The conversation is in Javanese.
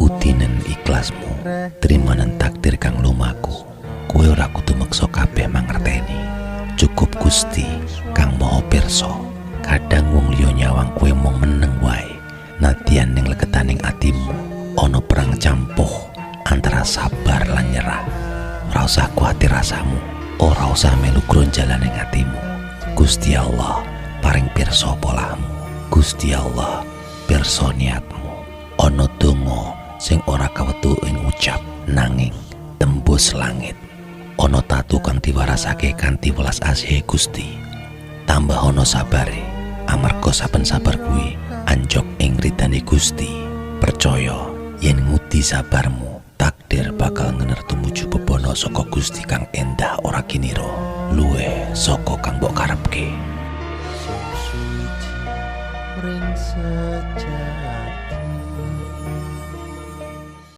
Udinen ikhlasmu, trimanen takdir kang lumaku. Kowe ora kudu meksa kabeh mangerteni. Cukup Gusti kang Maha Pirsa. Kadang wong liya nyawang kowe mung meneng wae. Nadyan ning legetaning atimu ana perang campuh antara sabar lan nyerah. Ora usah kuwatir rasamu, ora usah melu gronjalan ing atimu. Gusti Allah paring pirsa polahmu. Gusti Allah pirsa niatmu. Ana donga sing ora kawetu ing ucap nanging tembus langit. Ana tatu kang diwarasake kanthi welas asihe Gusti. Tambah ana sabare, amarga saben sabar kuwi anjog ing ridane Gusti. Percaya yen ngudi sabarmu, takdir bakal ngener tumuju bebana saka Gusti kang endah ora kinira, luwih saka kang mbok karepke. Sing suci ring sejati.